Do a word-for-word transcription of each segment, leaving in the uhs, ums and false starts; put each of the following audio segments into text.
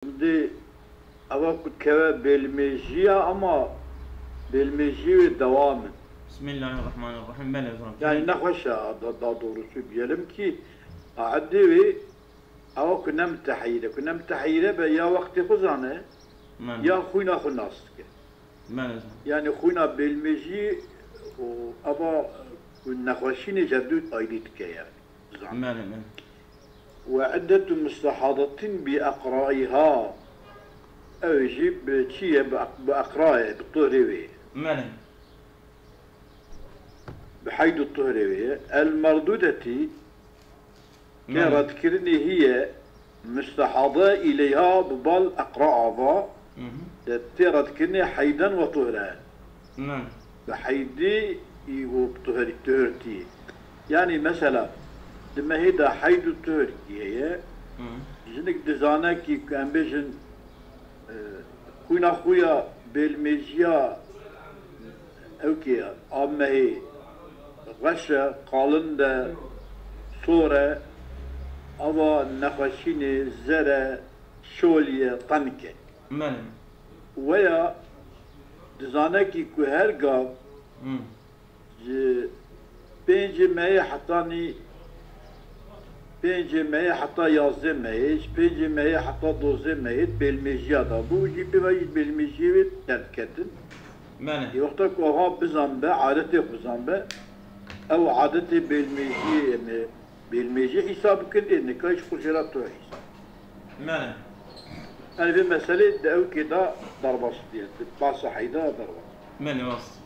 Şimdi eva ku dikeve bêlmêjiya ama bêlmêjiyê wê dewam in. Bismillahirrahmanirrahim. Belê hocam. Yani nexweş e, da, daha doğrusu diyelim ki, a eddê wê eva ku ne miteheyîr e, ku ne miteheyîr e be ya wextê xwe zane, Belê. Ya xwîna xwe nas dike. Belê hocam. Yani xwîna bêlmêjî û eva ku nexweşînê ji hev du ayrî dike yani. Zan. Belê, belê. Ve iddetu mustahadetin bi eqraiha. Ew jî bi çi ye? Bi, bi eqra ye, bi tuhrê wê ye. Belê. Bi heyd û tuhrê wê ye. El merdudeti tê Belê. redkirinê hiye mustahade ileyha bi bal eqra ava Hı hı. de tê redkirinê heyden ve tuhre. Belê. Bi heydî û bi tuhr-, tuhrtî. Yani mesela di mehê de heyd û tuhrkî heye. Hı. Jinik dizane ki ku em bêjin, e, xwîna xwe ya bêlmêjiya ew kê ya, a mehê reş e, qalin de, sor e, ava nexweşînê, zer e, şolî ye, tenk e. Belê. Weya dizane ki ku her gav Hı. ji pêncê mehê hetanî pêncê mehê heta yazdê mehê, ji pêncê mehê heta dozdê mehê bêlmêjiya da bû. Jî pê ve jî bêlmêjiyê wê derdiketin. Belê. Ê wexta ku ava bizan be, adetê xwe zan be, ew adetê bêlmêjiyê em ê bêlmêjî hîsab bikin, ê nika jî xwe jê re tu hîsab. Belê. Yani vê meselê di ew kê de derbas diye, di basa heyda derbas. Belê, rast.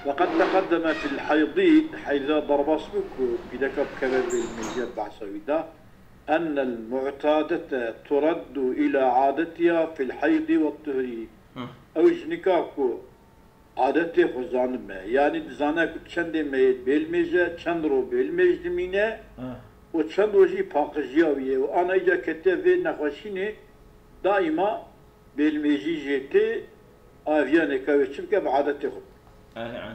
وقد تقدم في الحيض, heyda derbas bû ku pîdeka bikeve bêlmêjiya behsa wî da, أن المعتادة ترد إلى عادتها في الحيض والطهر. Hı. Ew jinika ku adetê xwe zanime, yani dizane ku çendê mehê bêlmêj e, çend ro bêlmêj dimîne Ha. û çend ro jî paqijiya wî ye û ana îca ketiye vê nexweşînê daîma bêlmêjî jê tê, aviya neka wê çi bike bi adetê xwe. Erê, erê.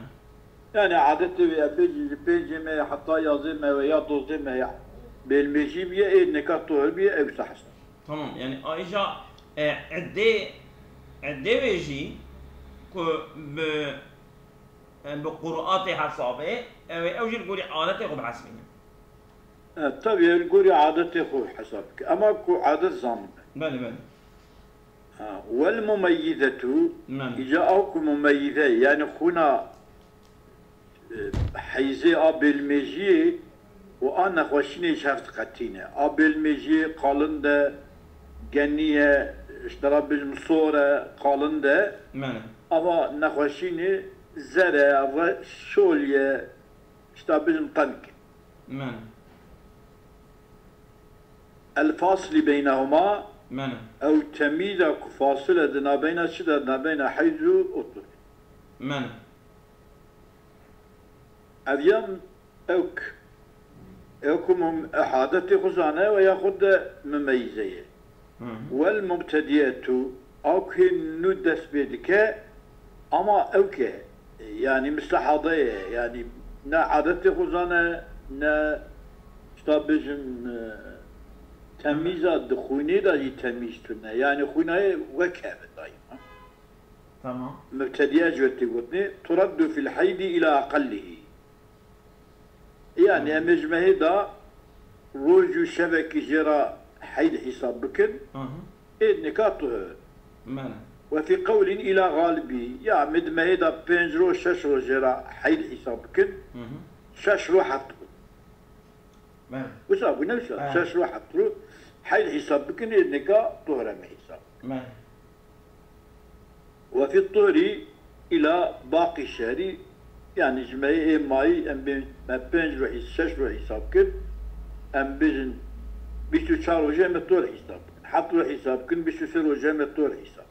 Yani adetê wê em bêjin ji pêncê mehê heta yazdê mehê ya dozdê mehê bêlmêjî biye, ê neka tohir biye, ew wisa hesab. Tamam, yani ayrıca e, eddê, eddê wê jî ku bi, e, bi qur'atê hesabê, ew, ew jî li gorî adetê xwe bihesbîne. E, tabii, li gorî adetê xwe hesab bike. Ama ku adet zanime. Belê, belê. Ha, والمميزة, Belê. îca ew ku mumeyyize, yani xwîna, e, heyzê a bêlmêjiyê û a nexweşînê ji hev diqetîne. A bêlmêjiyê qalin de, genî ye, ji te re bijim sor e, qalin de. Belê. Ava nexweşînê zer e, ava şol ye, ji te bijim tenk e. Belê. الفاصل بينهما, Belê. Ew temîza ku fasile di nabeyna çi de, nabeyna heyz û otur. Belê. Ev yan ew k-, ew ku mum-, ehadetê xwe zane ve ya xwe de mimeyze ye. Hı hı. Wel mubtediyetu, ew ku hê nû dest pê dike, ama ew ke, yani mistehade ye, yani ne adetê xwe zane, ne, işte bijim, e, temîza di xwînê de jî temîz tune. Yani xwîna ye wek hev e daîma. Tamam. Mubtediye ji wê tê gotinê, turaddu fil heydi ila aqellihi. Yani Hı. em ê ji mehê de roj û şevekî jê re heyd hîsab bikin, Hı hı. ê nika tu he. Belê. Ve fî qewlin ila galibi, ya em ê di mehê de pênc roj, şeş roj jê re heyd hîsab bikin, Hı hı. şeş roj heft roj. Belê. Wisa bû, ne wisa? Ha. Şeş roj, heft roj heyd hîsab bikin, ê nika tu here me hîsab. Belê. Ve fî tuhri ila baqî şehrî, yani ji me ê mayî em bê, me pênc roj, şeş roj hîsab kir, em bijin bîst û çar rojê me tuhir hîsab bikin. Heft roj hîsab bikin, bîst û sê rojê me tuhir hîsab.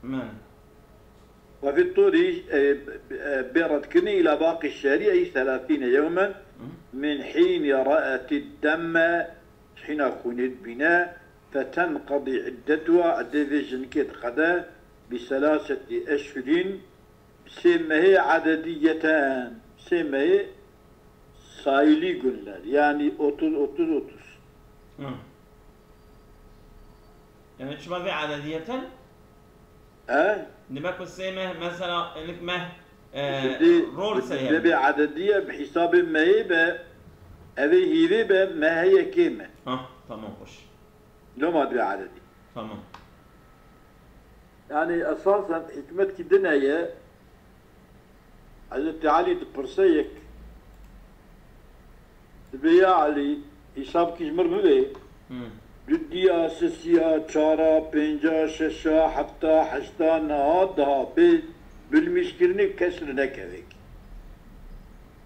Belê. Ve fî tuhri, e, e, bê redkirinê ila baqî şehrî ey selasîne yewmen min hînî ra'etid demme, hîna xûnê dibîne, fetenqedî iddetuha, eddê vê jinikê diqede, bi selaseti eşhurin, sê mehê edediyeten, sê mehê sayîlî gunler, yani otuz, otuz, otuz. Hı. Yani çima vê edediyetin? He? Demek ku sê meh, mesela, inik meh, e, Şimdi rol seyir. Nebê edediye bi hesabê mehê be, evê hîrê be, mehê yekê me. Ha, tamam, hoş. Loma dibê ededî. Tamam. Yani esasen hikmet ki din heye, Hezretî Elî dipirse yek. Dibê ya Elî, hîsabkî ji mir bibê. Hmm. Du diya, sisiya, çara, pênca, şeşa, hefta, heşta, neha, daha bê bilmîşkirinê kes li nekevek.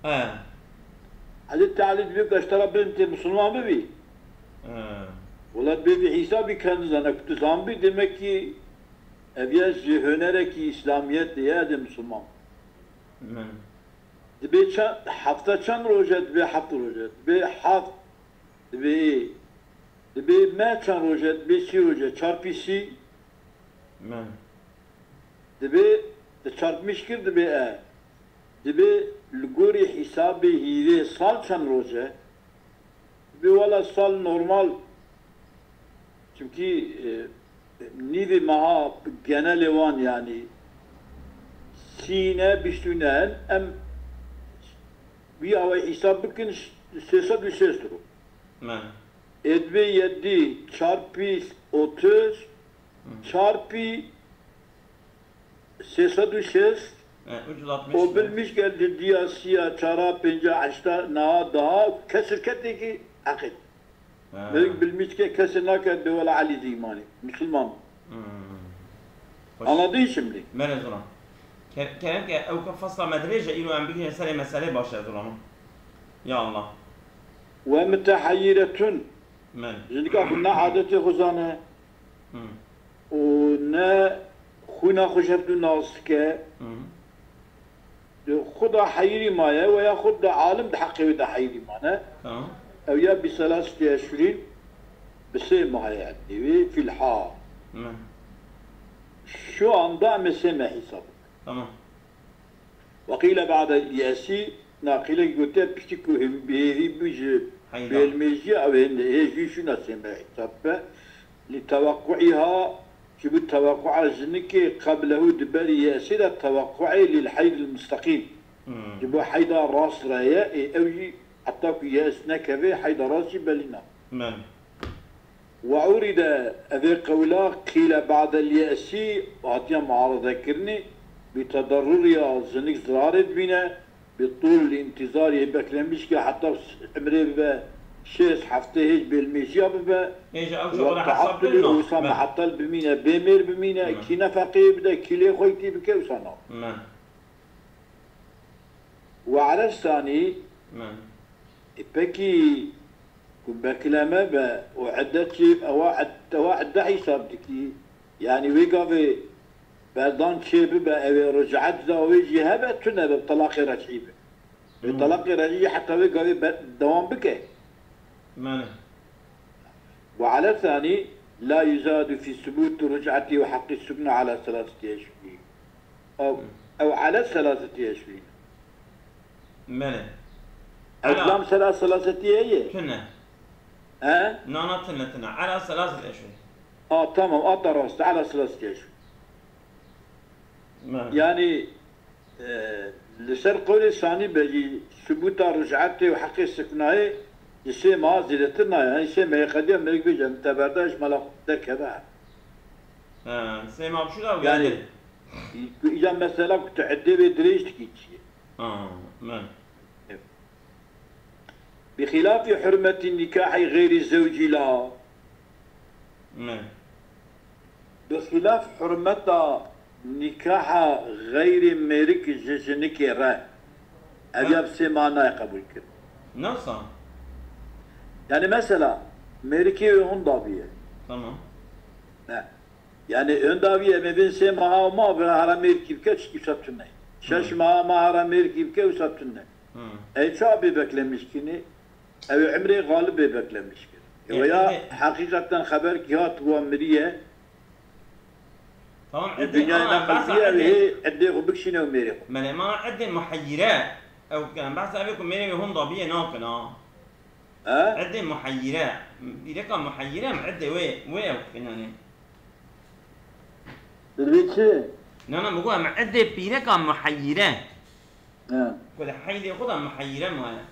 He. Hezretî Elî dibê ku ez te re bidim tê misilman bibî. He. Wela dibê vî hîsabî kendi zane ku tu zanbî demek ki ev ya ji hunerekî îslamiyetê ye, ez ê misilman. Min. Dibê çend, hefte çend roj e? Dibê heft roj e. Dibê heft, dibê, dibê me çend roj e? Dibê sî roj e. Çarpî sî. Me. Dibê, te çarpmîş kir, dibê e. Dibê li gorî hîsabê hîrê sal çend roj e? Dibê wela sal normal. Çimkî, e, nîvê meha genelê wan, yanî sî ne, bîst û ne in, em wî awayî hîsab bikin, sê sed û şêst roj. Me. Ê dibê yedî çarpî otuz, Hı. çarpî sê sed û şêst, E, üç yüz altmış o ne? Bilmiş gel diya, siya, çara, pênca, heşta, neha, daha, kesir ketekî heqet. Ha. Melik bilmiş ke kesir naket be wela Elî zî îmanî. Misilman. Hmm. Hoş. Anladın şimdi? Mere zora. Ke-, kerem ke ew ka fasla me dirêj e, îro em bigihîne serê meselê baş e zora min. Ya Allah. Ve mütehayiretun. Men. Jinika xwe ne adetê xwe zane. Hmm. û ne xwîna xwe ji hevdû nas dike. Hı. Di xwe de heyirî maye, weya xwe de alim di heqê wê de heyirî mane. Tamam. Ew ya bi selaseti eşhurîn, bi sê mehê eddê wê fîl hal. Hı. Şu anda em ê sê meh hesab bikin. Tamam. Weqîle ba'de yesî, naqîlek gote, piştî ku hêv-, bi hêvî bû ji Heyda. Bêlmêjiya ew hêne, hê jî şûna sê meh hesab be. Li tewekkuîha, ji bo tewekku'a jinikê qeblehu di berî yesî de tewekkuê lil heydil musteqîm. Hmm. Ji bo heyda rast re ye, ê ew jî heta ku yes nekeve, heyda rast jî belî nabe. Men. Ve uride, evê qewla qîle ba'del ye'sî hatiye muareze kirinê, bi tederruriya jinik zirarê dibîne, bi tûl intizarî beklemiş ke heta emrê bibe şêst heftê hêj bêlmêjiya bibe, Hêja ew ji we ora hesab taattulî kirin, wisa me. Muhetel bimîne, bê mêr bimîne, Me. Kî nefeqeyê bide, kî lê xweykî bike, wisa na. Me. Ve ere sanî, Me. E, pekî ku bekleme be û edde çê, ewa ed-, ewa edde hesab dikî. Yanî wê gavê berdan çê bibe, ew ê ric'et da wê jî hebe, tune be, telaqê rec'î be. Wê Hmm. telaqê rec'î heta wê gavê be-, dewam bike. Mane. Ve ere sanî, la yuzadu fi subut ric'eti ve haqqi sukna ala selaseti eşhurî. Ew, Hmm. ew ere selaseti eşhurî. Mene. Ew Ala. Lam sela selasetiye ye. Tune. He? Nana tune tune. Ala selaset eşhur. A, tamam, a da rast. Ala selasetiye eşhur. Mene. Yani, e, li ser qewlê Sanî be jî, subuta ric'etê û heqê siknayê ji sê meha zêdetir nayê. Yani sê mehê qediya merg bêje, em teberda ji mala xwe derkeve. Ha, sê meha bişû da Yani, geldi. Ku îca mesela ku tu eddê wê dirêj dikî çi ye? Ha, me. Bi xilafî hurmetî nîkahî xeyrî zewcî la. Me. Bi xilaf hurmeta nîkaha xeyrê mêrik ji jinikê re. Ev Ha. ya bi sê manayê qebûl kir. Nasıl? Yani mesela, mêrikê wê hunda bûye. Tamam. Ne. Yani hunda bûye, em ê bên sê meha ma bi hara mêrikî bike, çi wisa tune. Şeş Hı. meha ma hara mêrikî bike, wisa tune. Hı. Ey ça bê beklemiş kinî? Ew ê emrê xalibê beklemiş kir. E, Ew ya eddê. Heqîqeten xeber ki hat wa miriye. Tamam, Di eddê, dünyayê ana, neqil behsa diye eddê. Hê eddê xwe bikişîne û mêrê xwe. Mele, mana eddê muheyire. Ew, em behsa evê ku mêrê wê hunda bîye nakin ha. He? Eddê muheyire. Dîreka muheyire em eddê wê, wê ew dikin yani. Divê çi? Na, na, min got em eddê pîreka muheyîre. He. Ku li heydê xwe de muheyîre maye.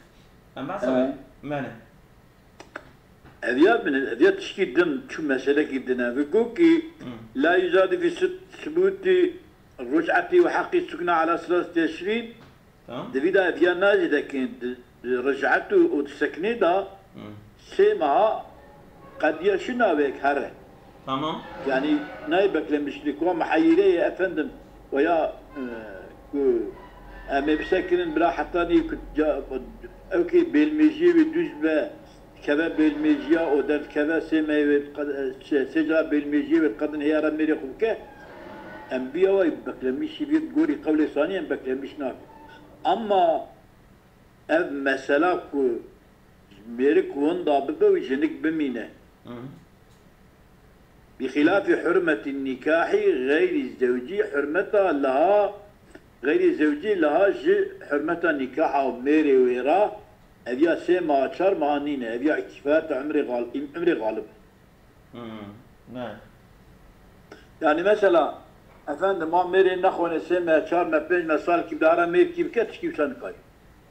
Em behsa He. Belê. Ev ya min, ev ya tişkî din çû meselekî din e. Vê gokî Hı. La yuzadu fi sut-, subûtî ric'etî û heqî sukna ala selaseti teşrîn. Tamam. Di vî de ev ya nayê zêdekirin di, di ric'et û, û di seknê de Hı. sê meha qediya şina wek here. Tamam. Yanî nayê beklemişlik, wa muheyîre ye efendim. Weya, e, ku em ê bisekirin bila hetanî ku ca-, ew kê bêlmêjiyê wê dûz be, keve bêlmêjiya û derkeve sê meyê wê qed-, sê, sê cara bêlmêjiyê wê qedin hêya re mêrê xwe bike. Em biya wayî beklemîşî vê gorî qewlê sanî em beklemîş nakin. Ama ev mesela ku mêrik winda bibe û jinik bimîne. Hı. Bixilafî hurmetî nîkahî xeyrî zewcî hurmeta liha, xeyrî zewcî liha ji hurmeta nîkaha û mêrê wê re ev ya sê meha çar meha nîne, ev ya îktifayeta umrê xal-, umrê xalib. Hmm, ne. Yani mesela efendim ma mêrê nexwene sê me, çar me, pênc me, salkî bi ara mêrkî bike tişkî wisa nikarî.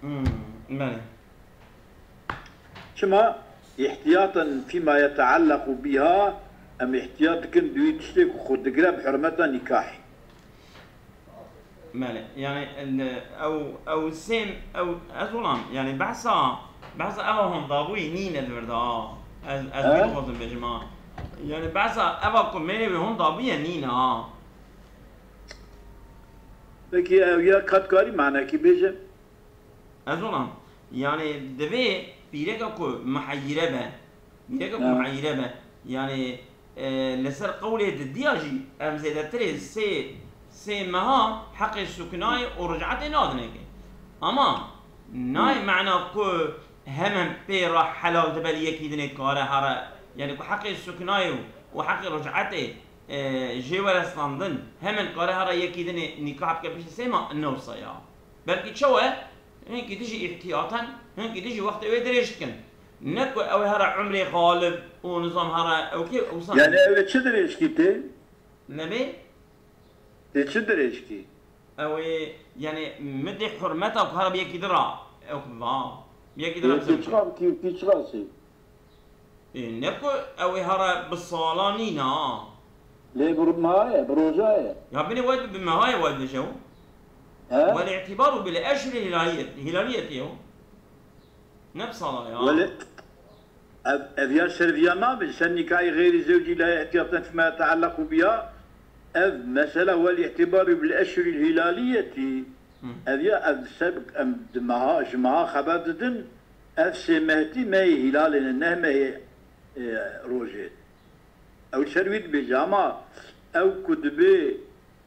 Hmm, belê. Çima? Îhtiyatan fîma yeteellequ bîha, em îhtiyat dikin bi wî tiştê ku xwe digire bi hurmeta nîkahê. Belê, yani ew, ew sêm, ew, ez olam, yani behsa, behsa eva hondabûyî nîne li vir de, ha. Ez, ez He? Vî dixwazim bêjim, ha. Yani behsa eva ku mêrê wê hondabûye nîne, ha. Peki ev ya katkarî manekî bêje? Ez ona, yani divê pîreka ku muheyîre be, pîreka ku muheyîre be, yani e, li ser qewlê didiya jî em zêdetirê sê, sê meha heqê suknayê û ricetê nadinê ke. Ama nayê mena ku hemen pê re helal dibe li yekî dinê kare here, yani ku heqê suknayê û, û heqê ricetê e, jê were standin, hemen kare here yekî dinê nîkah bike piştî sê mah, ne wisa ya. Belkî çawa ye? Hinkî dijî îhtiyatan, hinkî dijî wextê wê dirêj dikin. Ne ku ew here umrê xalib û nizam here ew kê wisa. Yani ew ê çi dirêjkî tê? Nebê? Tê çi dirêjkî? Ew ê, yani, midê hurmeta ku here bi yekî din ra, ew va, bi yekî din ra Ê, qise tê bike. Çiqa bikî, tê çiqa sê? Ê, ne ku ew ê here bi sala nîne, ha. Lê bi meha ye, bi roja ye. Ya binê wayî bi meha ye wayî dibêje ew. He? Wel îtibaru bil eşhuril hilaliyet, hilaliyetê ew. Ne bi sala ya. Welê, ev, ev ya ser viya nabe, ser nîkahî xeyrî zewcî la ihtiyatan fîma yeteellequ biha, ev mesela wel îtibaru bil eşhuril hilaliyetî, Hı. ev ya ev ser, em di meha, ji meha xeber didin, Ev sê mehtî mehê hîlalê ne, neh mehê, e, rojê. Ew ser wî dibêje, ama ew ku dibê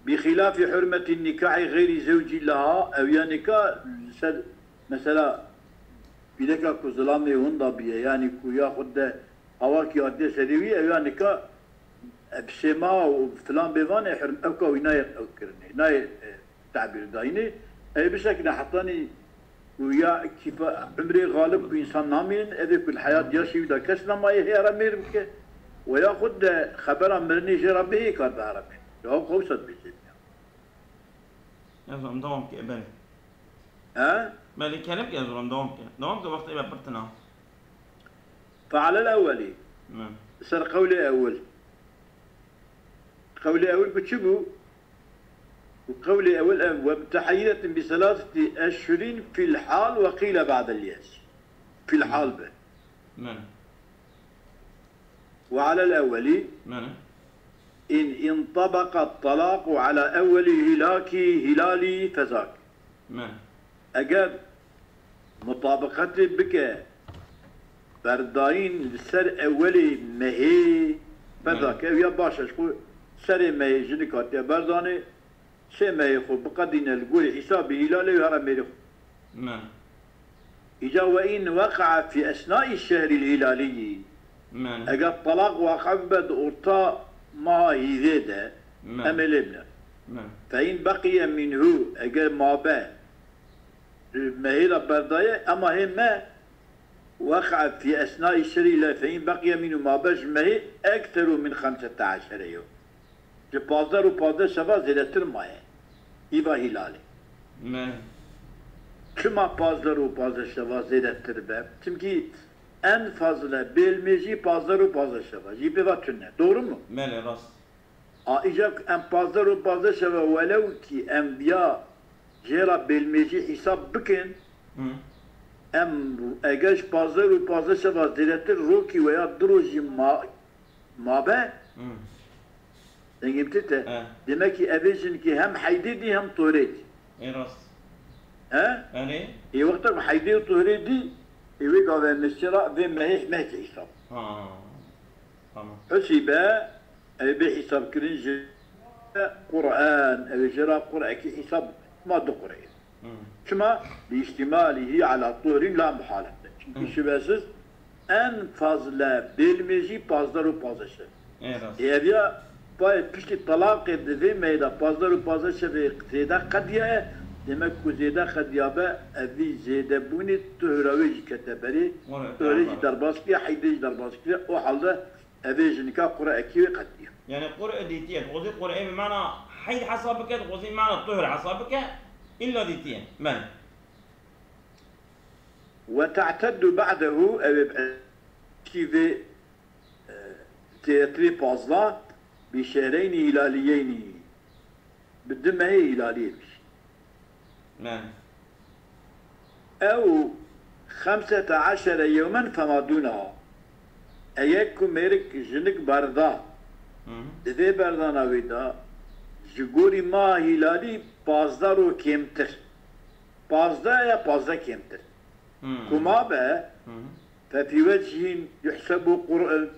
bi xîlafî hurmetî nîkahê xeyrî zewcî leha, ew ya nîka li ser mesela pîreka ku zilamê winda bûye, yanî ku ya xwe de awakî hatiye serê wî, ew ya nîka Ev sê meha û filan bêvan e, hurm-, ewka wî nayê ew kirinê, nayê, e, tebîr dayînê. Ê bisekine hetanî û ya kîfa umrê xalib ku însan namînin, evê ku li heyat yaşê wî de kes nemaye hê re mêr bike. Û ya xwe de xebera mirinê jê re bihê kar bihare mêr. Ya xwe wisa dibêje. Ez em dewam ke, belê. He? Belê, kerem ke, ez em dewam ke. Dewam ke, wextê me pirtina. Fealel ewwelî. Ser qewlê ewil. Qewlê ewil bi çi bû? Qewlê ewil ev, we bi tehyiretin bi selaseti eşhurin fil hal ve qîle ba'del yes. Fil hal be. Ve alel ewwelî. In intabeqa talaqu ala ewwelî hilaki hilali fezak. Eger mutabiqetê bike berdayîn li ser ewelê mehê, ferda ke ew ya baş e, ji xwe serê mehê jinik hatiye berdanê, sê mehê xwe biqedîne li gorî hîsabê hîlalê û here mêrê xwe. Îca we in weqea fî esnayî şehrî hîlaliyî, eger talaq waqe bibe di orta meha hîvê de, em ê lê bine. Fe in beqiye minhu, eger mabe, mehê de berdaye, ema hê me weqe fî esnayî şerî le fe in beqiye mînû mabe ji mehê ekteru min xemsete eşere yewm. Ji pazdeh û pazdeh şeva zêdetir maye. Îva hîlalê. Me. Çima pazdeh û pazdeh şeva zêdetir be? Çimkî en fazle bêlmêjî pazdeh û pazdeh şeva. Jî pê va tune. Doğru mu? Belê, rast. A, îca em pazdeh û pazdeh şeva welew kî em viya jê ra bêlmêjî hîsab bikin, Hı. em eger ji pazdeh û pazdeh şeva zêdetir rokî weya du rojî ma-, mabe, Hı. dengê min tê te. He. Demek ki evê jinkî hem heydê dî hem tohrê dî. Ê rast. He? Erê. Ê wexta ku heydê û tohrê dî, ê wê gavê em çi ra vê mehê mehkê hîsab. Ha. Tamam. Husîbe, ew bê hîsabkirin ji Qur'an, ew jê ra Qur'ekî hîsab ma du Qur'ê. Hmm. Çima? Li îhtîmalî hî ala tuhrin la muhalete. Çünkü Hmm. şübhesiz en fazla bêlmêjî pazdeh û pazdeh şev. Ê rast. Ê ev ya payê piştî talaqê di vê meyda pazdeh û pazdeh şevê zêde qediya ye. Demek ku zêde qediya be, evî zêdebûnê tuhra wê jî kete berê. Were, Tuhra were. jî derbas kiriye, heydê jî derbas kiriye. O halde Evê jinika Qur'ekî wê qediya. Yani Qur'e dîtiye, dixwazî Qur'e bi mana heyd hesab bike, dixwazî mana tuhr hesab bike, illa dîtiye. Belê. Ve te'teddu ba'dehu, ew ê bi piştî vê, e, zêdetirê pazdeh, bi şehreynî hîlaliyeynî. Bi du mehê hîlaliyê bî. Me. Ew xemsete eşere yewmen fema dûneha. Eger ku mêrik jinik berda, Hı hı. di vê berdana wê de ji gorî meha hîlalî pazdeh roj kêmtir. Pazdeh ya pazdeh kêmtir. Hı. Ku mabe, Hı hı. fefî wecihîn yuhsebu Qur'an,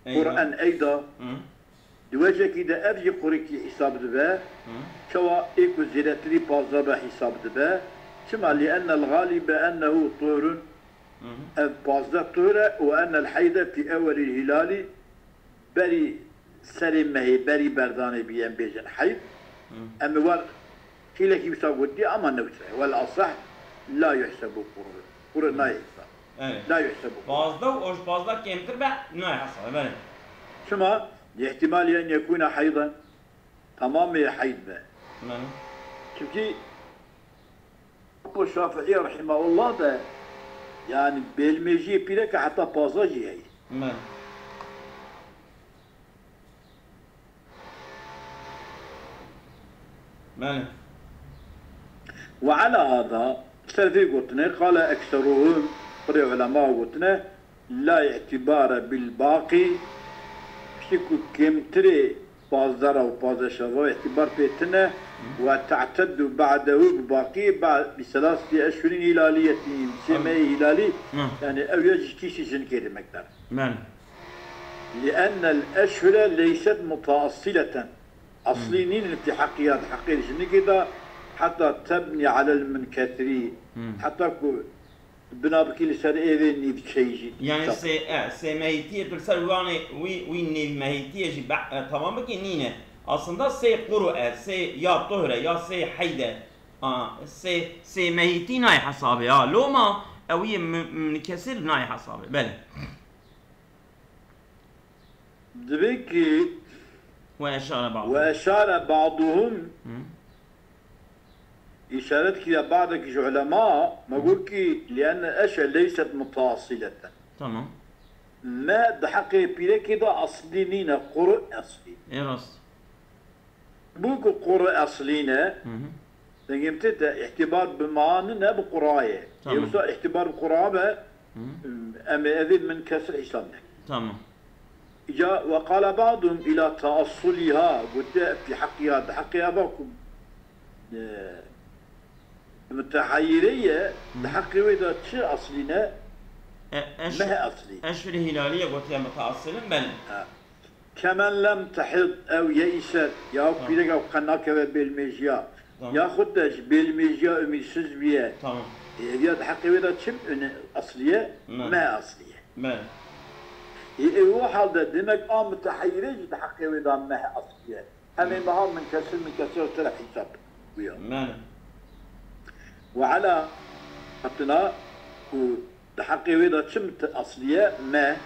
Eyda. Qur'an eyda. Hı. Di wecekî de ev jî qurekî hîsab dibe. Hı. Çawa ê ku zêdetirî pazdeh be hîsab dibe? Çima? Li ennel galibe ennehu tuhrun. Hı hı. Ev pazdeh tuhr e û ennel heyde fî ewelîl hîlalî berî serê mehê, berî berdanê bî em bêjin heyd. Hı. Em ê war Hîlekî wisa gotiye, ama newt e. Wel asah la yuhsebu quru. Quru nayê hesab. Evet. La yuhsebu quru. Pazdeh û ji pazdeh kêmtir be, nayê hesab. Belê. Çima? Li ihtimali en yekûne heyden. Tamamê heyd be. Belê. Çimkî bu Şafii rahimahullah de, yani bêlmêjiyê pîreke heta pazdeh jî heye. Belê. Belê. Ve ala hada, ser vê gotinê, qale ekseruhum, pirê ulema gotine, la îtîbare bil baqî, piştî ku kêmtirê pazdeh û pazdeh şeva îtîbar pê tine, ve te'teddu ba'dehu bi baqî, bi selaseti eşhurîn hîlaliyetîn, sê Tamam. mehê hîlalî, Hı. yani ew ya ji kîşî jinikê demek der. Belê. لأن الأشهر ليست متأصلة. Aslî Hmm. nînin fi heqî ya, di heqê jinikê de, heta tebnî alel munkesirî, Hmm. heta ku bina bikî li ser êvê nîvçeyî jî. Yani Tamam. sê, e, sê mehîtiyê tu li ser wanê wî, wî nîv mehîtiyê jî be-, e, tamam bikî nîne. Aslında sê quru e, sê ya tuhre, ya sê heyde. A, sê, sê mehîtî nayê hesabê. Ha, loma ewî mu-, munkesir nayê hesabê. Belê. Divê ki Ve eşare ba'du. Ve eşare ba'duhum Hı. işaret kiriye ba'dek ji ulema, me got ki lienne eşe leyset mutasileten. Tamam. Me di heqê pîrekê de aslî nîne, quru eslî. Ê rast. Bû ku qurî eslî ne, Hı hı. dengê min tê te, îhtîbar bi ma nine, bi qura ye. Tamam. Yewsa îhtîbar bi qura be, Hı hı. em ê evê min kesir hîsab nekin. Tamam. Îca ve qala ba'dum ila taassuliha, gotiye fi heqîha, di heqê eva ku, e, muteheyîre ye, Hı. di heqê wê de çi eslî ne? E, eş-, Meh eslî. Eşhurê hîlaliye gotiye mutaasilin, belê. Ha. Kemen lem tehid ew yeiset, ya Tamam. pîrek ew qe nakeve bêlmêjiya. Tamam. Yaxud de ji bêlmêjiya umîdsiz bûye. Tamam. Ê, ev ya di heqê wê de çi ön-, eslî ye? Me. Meh eslî ye. Me. Ê, ê, o halde demek a muteheyîre jî di heqê wê de meh eslî ye. Em ê Me. meha minkesir minkesir ser hesab bûya. Me. Ve ala hatina ku Di heqê wê de çi mit-, eslî ye? Me,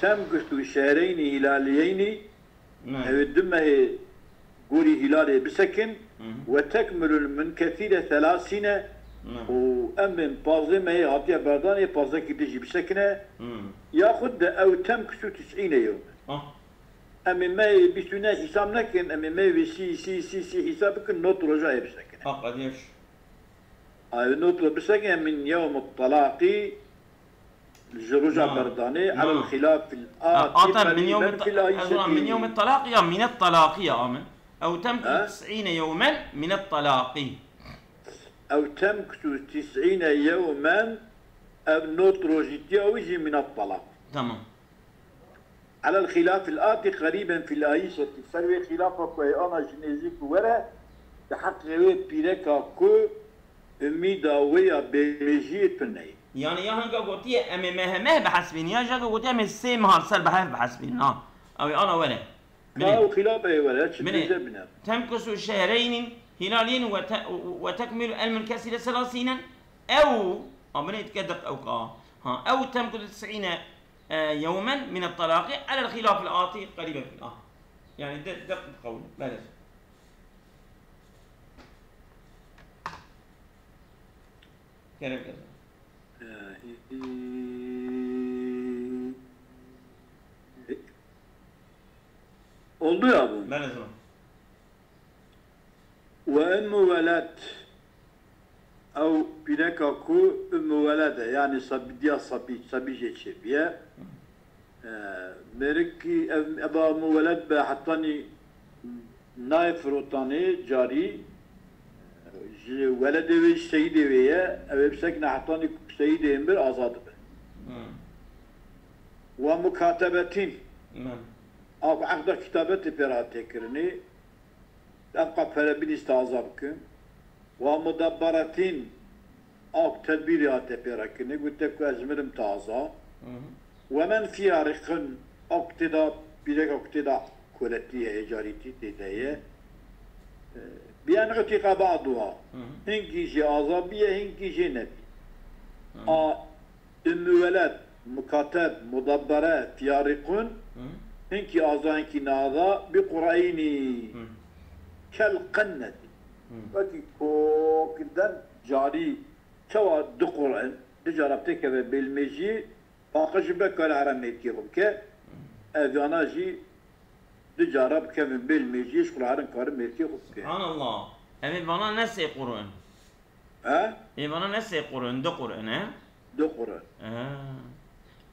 temkusu şehreynî hîlaliyeynî, Ew ê du mehê gorî hîlalê bisekin. Hı hı. Ve tekmilul munkesîre selasîne. Hı. Û em bên pazdeh mehê hatiye berdanê, pazdeh kî dijî bisekine. Hı. Yaxud de ew temkusu tisîne yewm. Ah. Em ê mehê bîst û neh hîsab nekin, em ê mehê wê sî, sî, sî, sî hîsab bikin, not roja ê bisekine. Ah, qediyeş. Ew not ro bisekine min yewm telaqî, ji roja berdanê, elel xilafil atî qerîben fil ayîşetî. Min yewm telaqî ya minet telaqî ya amin. Ew temkusu tisîne yewmen minet telaqî. Ew temkusu tisîne yewmen, ev not rojîtiya wî jî minet telaqî. Tamam. Elel xilafil atî qerîben fil ayîşetî. Ser wê xilafa ku heye ana ji nêzîk û were, di heqê wê pîreka ku umîda wê ya bêmêjiyê tune ye. Yani ya hinga gotiye em ê meh meh bihesbînin, ya jî hinga gotiye em ê sê mehar ser bi hev bihesbînin. Ha. Ew ê ana were. Ka ew xilafa ê were, çi dibêje bine. Temkusu şehreynin hilaliyên ve te-, ve tekmilu el munkesîre selasînen. Ew, a binê dike deq ew ka. Ha, ew temkusu tisîne e, yewmen min et-telaqî elel xilafil atî qerîben fil ah. Yani de, de qewl. Belê. Kerem keza. Oldu ya bu. Belê, tamam. Ve Ümmü Veled, ew pîreka ku Ümmü Veled e, yani sabi, diya sabi, sabi jê çêbiye. E, mêrikî ev, eba Ümmü Veled be hetanî nayê firotanê carî, ji weledê wê, ji seyîdê wê ye, ew ê bisekine hetanî ku seyîdê ê mir azad dibe. Hmm. Ve mukatebetîn, Hmm. a ku eqda kitabetê pê re tê kirinê, Ev qapere binîs taza bikin. Wa mudabberetîn, ak tedbîrê hate pê re kirinê, gote ku ez mirim taza. Hı hı. Ve men fîha riqun, ak tê de pîreka ku tê de koletî heye, carîtî tê de ye. E, bi en utiqa ba'duha. Hı hı. Hinkî jê aza biye, hinkî jê nebî. Hı hı. A Ümmü Veled, Mukateb, Mudabbere, Fiyarikun, Hı. hinkî aza, hinkî naaza, bi Qur'eynî. Hı. Kel qennetî. Hı. Wekî kokirden carî, çawa du Qur'in, du cara têkeve bêlmêjiyê, paqij be kare here mêrkê xwe bike, Hı. ev yana jî du cara bikevin bêlmêjiyê, ji xwe re herin karin mêrkê xwe bike. Subhanallah. Em ê vana ne sê Qur'in. He? Ê vana ne sê Qur'in, du Qur'in e? Du Qur'in. He.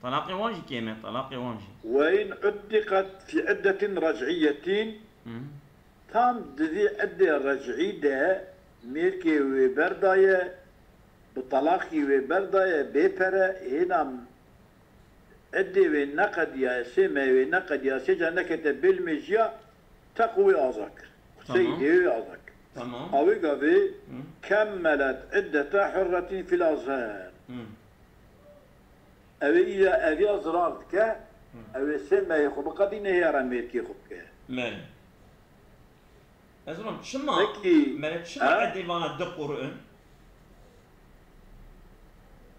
Talaqê wan jî kêm e, talaqê wan jî. Ve in uddiqet fi iddetin rec'iyetin, Hı. tam di vî iddê rec'î de mêrkê wê berdaye, bi talaqî wê berdaye, bê pere, hêna Eddê wê neqediyaye, sê mehê wê neqediya, sê ca nekete bêlmêjiya, teq wê aza kir. Tamam. Seyîdê wê aza kir. Tamam. A wê gavê Hı. kemmelet iddete hurretîn fil azher. Hı. Ew ê îja eviya zirar dike, Hı. ew ê sê mehê xwe biqedîne, hê re mêrkê xwe bike. Belê. Ez dizanim çima, Peki, mere çima ha? edê vana du Qur'in?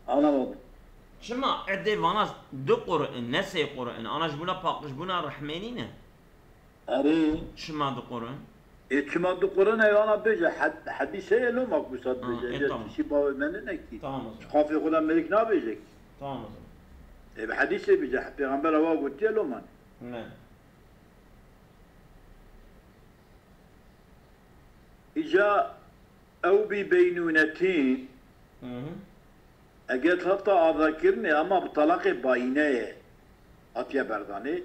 Anlamadım. Çima edê vana du Qur'in, ne sê Qur'in? Ana ji bona paqijbûna rehmê nîne? Erê. Çima du Qur'in? E, çima du Qur'in e, ana bêje, hed-, hedîse ye, loma ku sat Ha, bêje. e, Ece tamam. tişî bavê me nine kî. Tamam o zaman. Ji qafê xwe de mêrik nabêje kî. Tamam o zaman. E, bi hedîsê bêje, Pêxember ewa gotiye, loma ne. Ne. Îca ew bî beynûnetîn, Hı hı. eger heta azakirinê ama bi talaqê bayîne ye, hatiye berdanê,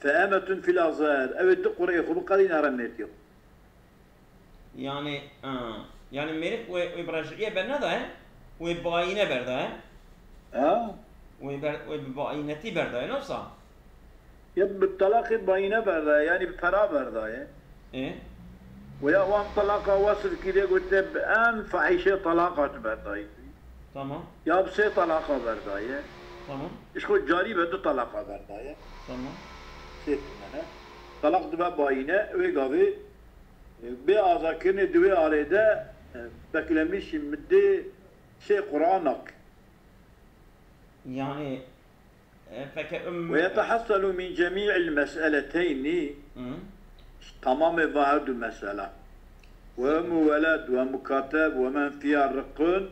fe emetun fil azher, ew ê du qurê xwe biqedîne re mêrkê xwe. Yani, ha, yani mêrik wê, wê bi rej'iyê bernedaye, wê bayîne berdaye. Ha? Wê ber-, wê bi bayînetî berdaye, ne wisa? Ya bi talaqê bayîne berdaye, yani bi pera berdaye. E? Ve ya wan talaqa wasf kiriye, gote bi en fahîşe talaqa tu berdayî. Tamam. Ya bi sê talaqa berdaye. Tamam. Ji xwe carî be du talaqa berdaye. Tamam. Sê tune ne. Talaq dibe bayîne, wê gavê, e, bê azakirinê di wê alê de, e, beklemîşî middê sê Qur'an nak. Yani, E, feke ويتحصل من جميع المسألتين, tamamê va her du mesela, وأم ولد ومكاتب ومن فيها رق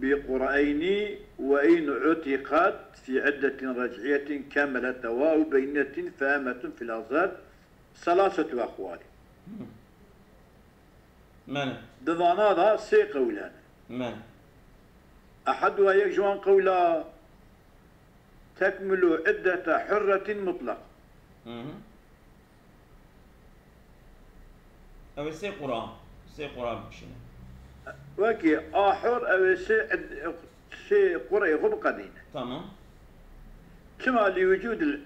بقرئين وإن عتقت في عدة رجعية كملت أو بينة فأمة في الأظهر ثلاثة أقوال. Mene. Di vana da sê qewle ne. Mene. Eheduha, yek ji wan qewla, tekmilu iddete hurretin mutlaq. Hı hı. Ew ê sê qura. Sê qura bikişîne. Wekî a hur ew ê sê id-, sê qureyê xwe biqedîne. Tamam. Çima? Li wicûdil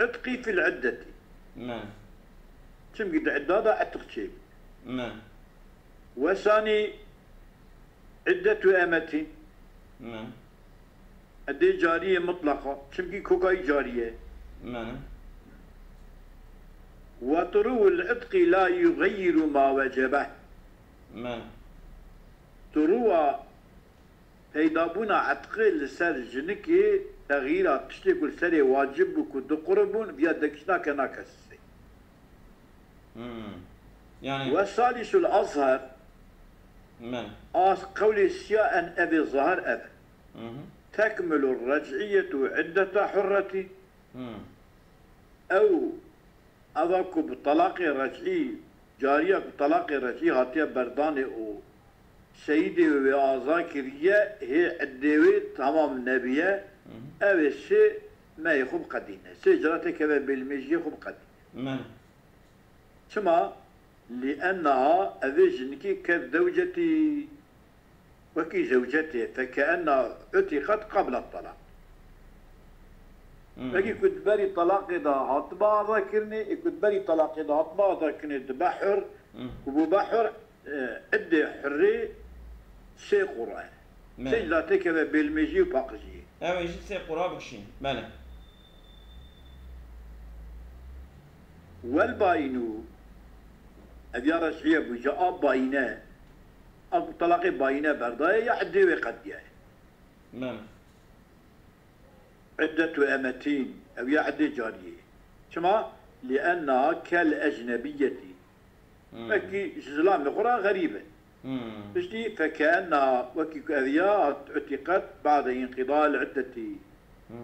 itqî fil iddetî. Mene. Çimkî di idda da itiq çêbû. Mene. Wesanî iddetu emetîn. Mene. Edê cariyê mutlaqa. Çimkî kokayî cariye. Mene. Ve turûl itqî la yuxeyiru ma wecebe. Mene. Turûa peydabûna etqê li ser jinikê texyîra tiştê ku li serê wacib bû ku du quribûn, viya dekişt nake, nake sisê. Hmm. Yani Ve salisul azher, men. A qewlê siya en evê zahir ev e. Hı hı. Tekmilu rec'iyetu iddeta hurreti. Hmm. Ew, eva ku bi talaqê rec'î, cariya ku talaqê rec'î hatiye berdanê û seyîdê wê wê aza kiriye, hê iddê wê tamam nebiye, Hı hı. ew ê sê mehê xwe biqedîne. Sê cara têkeve bêlmêjiyê xwe biqedîne. Men. Çima? Li ennaha evê jinikê ket zewcetî. Wekî zewcetê, fekeenna utiqet qabla talaq. Hmm. Wekî ku di berî talaqê de hatibe azakirinê, ê ku di berî talaqê de hatibe azakirinê dibe hur, Hmm. ku bûbe hur, e, iddê hurê sê qura ye. Me. Sê cara têkeve bêlmêjiyê û paqijiyê. Ew ê jî sê qura bikişîn. Belê. Wel bayînû, ev ya rec'iye bû, ji a bayîne, a ku talaqê bayîne berdaye ya iddê wê qediyaye. Men. Iddetu emetîn, ev ya iddê cariyê. Çima? Li ennaha kel ecnebiyetî. Hmm. Wekî ji zilamê xwe re xerîb e. Hmm. Piştî fekeenna wekî ku ev ya hat utiqet ba'de inqidal iddetî. Hmm.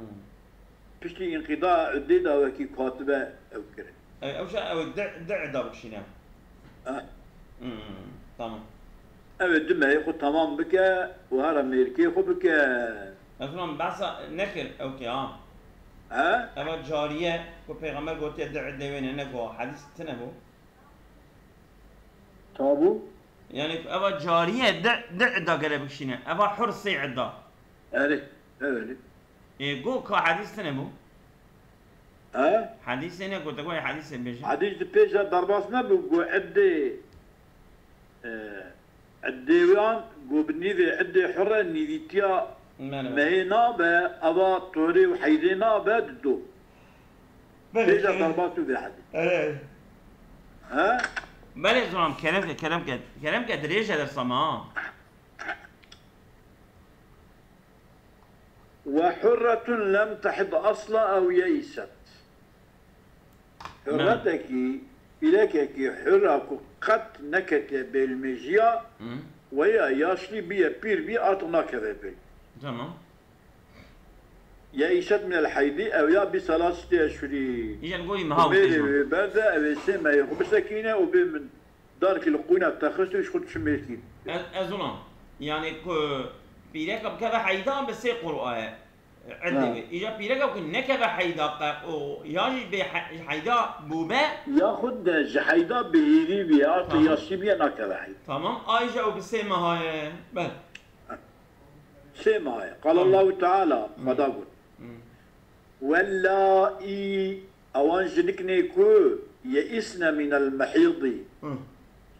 Piştî inqida iddê de wekî ku hatibe ew kirin. Ew, ew şe, ew di, di eda bikişîne. Eh. Hmm. Tamam. Ew ê di mehê xwe tamam bike û hera mêrikê xwe bike. Ez wan behsa nekir ew ke ha. He? Eva cariye ku peyxamber gotiye di edê wê ne, ne ku hadîs tine bû. Tabû? Yani eva cariye di, di eda gere bikişîne. Eva hur sê eda. Erê, erê. E, go ka hadîs tine bû. He? Hadîsê ne gote, go hadîsê bêje. Hadîs di pêş de derbas nebû, got iddê, e, iddê wan, got bi nîvê iddê hurre nîvîtiya Merhaba. mehê nabe, eva torê û heydê nabe dido. Belê, Pêş de belê. derbas bû vê hadîs. Evet. He? Belê zilam, kerem ke, kerem ke, kerem ke dirêj e dersa me ha. Ve hurretun lem tehid asla ew yeiset. Hurretekî, pîrekekî hurra ku qet neketiye bêlmêjiya, Hı. weya yaşlî biye, pîr bî, artık nakeve bêl. Tamam. Yeiset minel heydî, ew ya bî sala sitê eşhurî. Îcan gorî meha û Mêrê tecrû. wê berde, ew ê sê mehê xwe bisekîne û bê min darkî li qûna texist û ji xwe çi mêrkî. Ez, ez ona. Yani ku pîreka bikeve heyda bi sê qur'a ye. Edê Ha. wê. Îca pîreka ku nekeve heyda qe û ya jî bê he-, heyda bûbe. Yaxud de ji heyda bi hêvî bî, artık Tamam. yaşî bîye nakeve heyda. Tamam. Ayja ew bi sê meha ye. Bel. Sê meha ye. Qal Allahu Teala, Xweda got. Hı. Wellâî, ewan jiniknê ku yeîsne mînel mehîdî, Hı.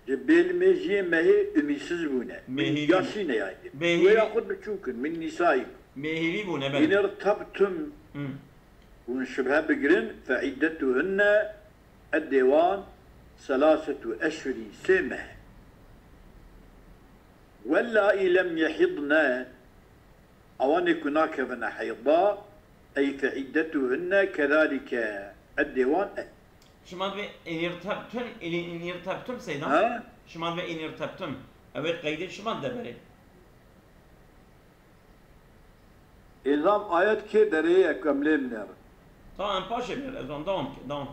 ji bêlmêjiyê mehê umîsiz bûne. Mehîrî. Yaşîne yani. Mehîrî. Wê ya xwe biçûk in, min nîsayî. Bêhîvî bûne In bel. irtabtum, Hı. hûn şibhe bigirin, fe îddetuhunne, edê wan, selasetu eşhurî, sê meh. Wellâî lem yehidne, ewanê ku nakevine heyda, Ey fe iddetuhunne kezalike. Eddê wan e. Şima divê inirtebtun, inirtebtun seyda? Ha? Şima divê inirtebtun. Ew ê qeydê şima deberê. Êzam ayet kê derê ye ku em lê binêrin? Tamam, em paşê binêrin. Ez wan dawam ke, dawam.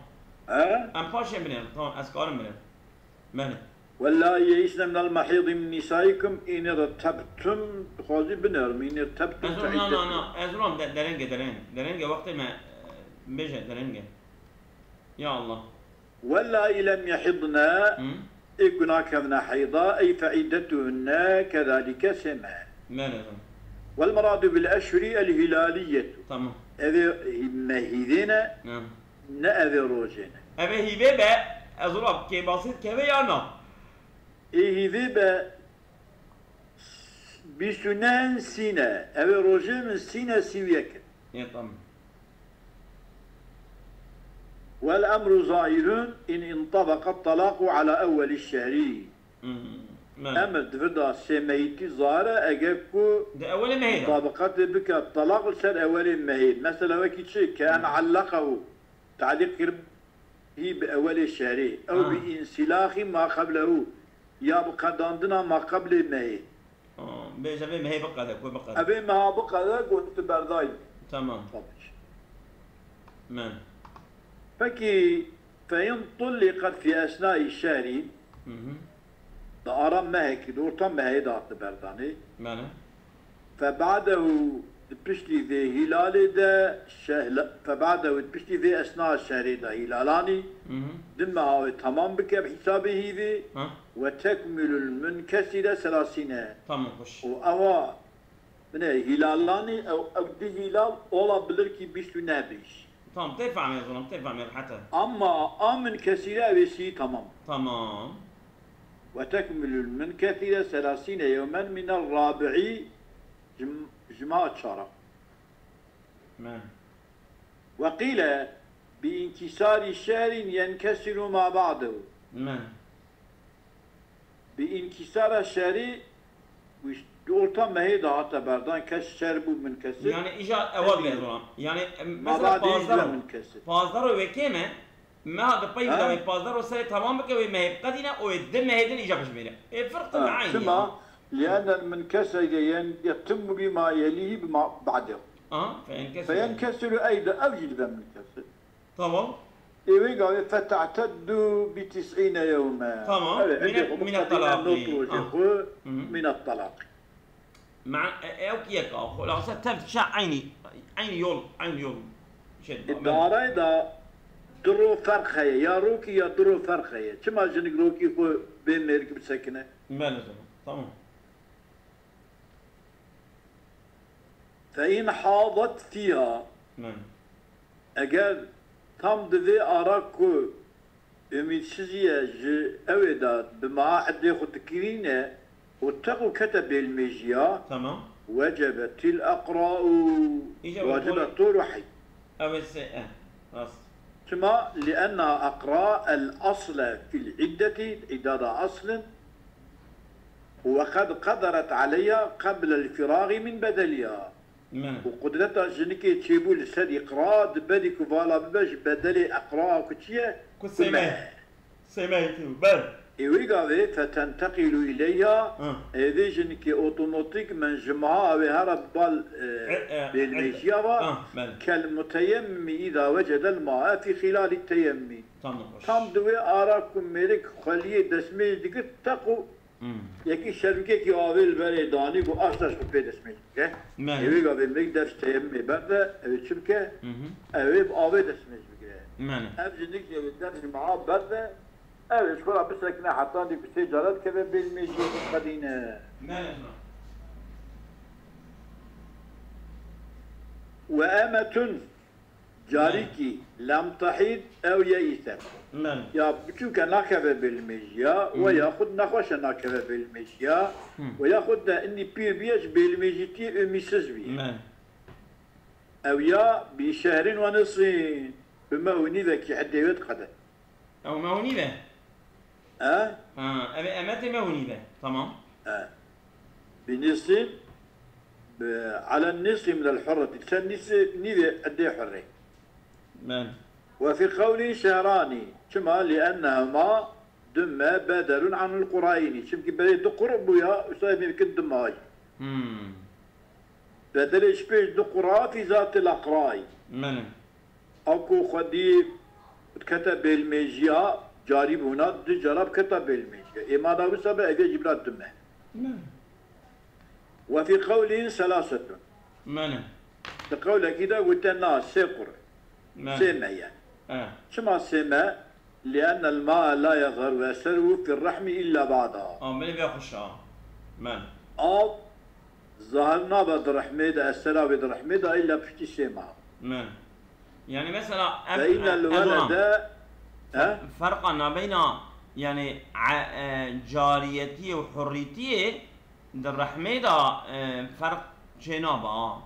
He? Em paşê binêrin. Tamam, ez karim binêrim. Belê. Wellâi yeisne minel mehîdî min nisaikum in irtebtum, dixwazî binêrim, in irtebtum Ez wan, na, na, na, ez wan de- derenge, dereng. Derenge wextê me, e, bêje derenge. Ya Allah. Wellâi lem yehidne, Hı? ê ku nakevne heyda, ey fe iddetuhunne kezalike sê meh. Belê, tamam. Wel meradu bil eşhuri el hilaliyetu. Tamam. Ev ê mehîdê ne, Hı. ne ev ê rojê ne. Ev ê hîvê be, ez wan kêbasî dikeve ya na? Ê hîvê be bîst û neh sîne, ev ê rojê min sîne sî û yek in. Yê tamam. Wal emru zairun in intabaqa talaqu ala ewweli şehri. Hmm, belê. Emir di vir de sêmehîtî zahir e eger ku Di ewelê mehê de. mutabaqetê bike talaq li ser ewelê mehê. Mesela wekî çi? Ke en allaqehu, talîq kir hî bi ewelê şehrê. Ew Ha. bi însilâxî ma qeblehu. Ya bi qedandina ma qeblê mehê. Aa, bêje vê mehê biqede, ku biqede. Evê meha biqede, ku tu berdayî. Tamam. Tabii. Men. Peki, fein tulliqet fi esnai şehri, Hı hı. di ara mehekî, di orta mehê de hate berdanê. Belê. Feba'dehu, di piştî vê hîlalê de, şehla-, feba'dehu, di piştî vê esna şehrê de hîlalanî, Hı hı. di meha wê temam bike bi hîsabê hîvê, Ha. Ve tekmilul munkesire selasîne. Tamam, xweş. Û ewa, binê hîlalanî, ew, ew di hîlal ola bilirkî bîst û neh bîş. Tamam, tê fehmê zilam, tê fehmê rehet e. Amma a munkesire ew ê sî tamam. Tamam. Ve tekmilul munkesire selasîne yewmen minel rabi'i, jim-, jima çara. Men. Ve qîle bi inkisari şehrin yenkesiru ma ba'dehu. Men. Bi inkisara şerî, wî di orta mehê de hate berdan, kes şer bû min kesir. Yani îja ewal bê zoran. Yani em, mesela pazdar û, pazdar û wekê me, meha di pey bidawê pazdar û serê tamam bike wê mehê biqedîne û wê di mehê din îja bijmêre. Ê firq tu me'eyn. Çima? Li'ennel min kesege yen yetimmu bima yelîhi bima ba'dehu. Aha, feyen kesir. Feyen kesir û ey de ev jî dibe min kesir. Tamam. Ê wê gavê fete'teddu bi tis'îne yewme. Tamam. Evet, mine, mine talaqî. Not rojê xwe, mine talaqî. Ma, e, e, ew ki yek a, xulasa tev şa eynî, eynî yol, eynî yol. Şey, e, darayê da du ro ferq heye, ya rokî ya du ro ferq heye. Çima jinik rokî xwe bê mêrik bisekine? Belê, tamam. Fe in hadat fîha. Eger tam di vê ara ku umîdsizî ye ji ewê de bi meha eddê xwe dikirîne û teq û kete bêlmêjiya, Tamam. Wecebetil eqra'u. Îca wê Wacibe qol- tor û hey. Ew ê sê, eh, rast. Çima? Li'enna eqra el asle fil iddeti, îdda da asl in, û qed qederet aleyha qeblel firagi min bedeliha. Me. Û qudreta jinikê çêbû li ser îqra di berî ku vala bibe ji bedelê eqra ku çi ye? Ku sêmeh. Sêmehî tî bû, belê. Ê wî gavê fetenteqîlu ileyha, Ha. Ê vê jinikê otomatîk min ji meha ew ê here bi bal, e, E, e, bêlmêjiya va, ha, belê. Kel muteyemmimî îda wecedel ma'e fî xîlalî teyemmî. Tam da xweş. Tam di wê ara ku mêrik xweliyê destmêj digir, teq û Hmm. yekî şermikekî avê li berê danî, got, aş taş xwe pê destmêj bike. Belê. Ê wê gavê mêrik dev ji teyemmê berde, ew ê çi bike? Hı hı. Ew ê bi avê destmêj bigire. Belê. Ev jinik jî ew ê dev ji meha berde, Ew ê ji xwe re bisekine heta dê ku sê care dikeve bêlmêjiyê biqedîne. Belê, belê. Ve emetun, carîkî, lem tehîd ew yeîset. Belê. Ya biçûk e nakeve bêlmêjiya, Hı. we yaxud nexweş e nakeve bêlmêjiya, Hı. we yaxud de inî pîr bûye ji bêlmêjîtiyê umîsiz bûye. Belê. Ew ya bi şehrin ve nisfîn, bi meh û nîvekî eddê wê diqede. Ew meh û nîv e? E? Ha, ev ê emetê meh û nîv e. Tamam. E. Bi nisfîn, على النصف من الحرة, ser nîsê, nîvê edê hurrê. Men. وفي قول شهران, çima, لأنهما, du me, بدل عن القرين, çimkî berê du qur bûya, usa mimkin du may. Hmm. Bedelê ji pêş du qura في ذات الأقراء. Men. Ew ku xwedî dikete bêlmêjiya, carî bûna, du cara biketa bêlmêjiya. Ê ma da wisa be, ev jî bila du me. Men. وفي قول ثلاثة. Men. Di qewlekî de gote na, sê qur. Men. Sê me ye. E. Çima sê me? لأن الماء لا يظهر وأثره في الرحم إلا بعدها. A, belê vê xweş a. Men. Av zahir nabe di rehmê de, esera wê di rehmê de, îlla piştî sê meha. Men. Yani mesela ev, فإن ev, ev olan. الولد, he? Ferqa nabeyna yani e, e, cariyetiyê û hurrîtiyê di rehmê de e, ferq çênabe ha.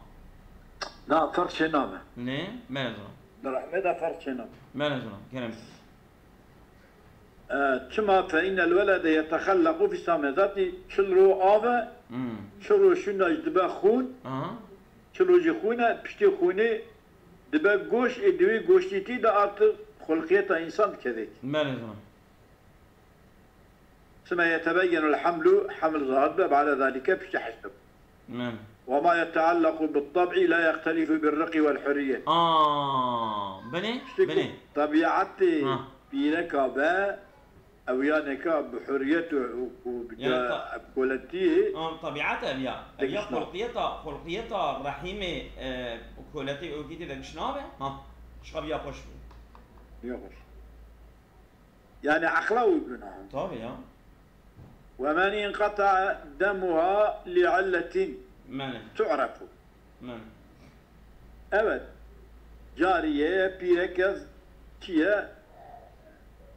Na, ferq çênabe. Ne? Belê zana. Di rehmê de ferq çênabe. Belê zana. Kerem. E, çima فإن الولد يتخلق في السماء. Zatî çil ro av e, Hmm. çil ro şûna jî dibe xûn, Aha. çil ro jî xûn e, piştî xûnê dibe goşt, ê di wê goştîtî de artık xulqiyeta însan dikeve. Belê zana. Sima يتبين الحمل, heml zahir be, بعد ذلك, piştî heşt. Men. وما يتعلق بالطبع لا يختلف بالرق والحرية. Aa, belê, Piştî ku belê. Tebiatê Ha. pîreka be, ew yaneka bi hurriyet û, û, û bi Yani ca-, ta- bi koletiyê. Aa, tabiata ev ya. Ev ya Degişna. Xulqiyeta, xulqiyeta rehîmê e, koletê û kîtê degişnabe. Ha, şixa biya xweş bû. Yok. Yani akla uygun ha. Tabii ya. ومن انقطع دمها لعلة Men. تعرف. Men. Evet. Cariye, pîreke, çiye,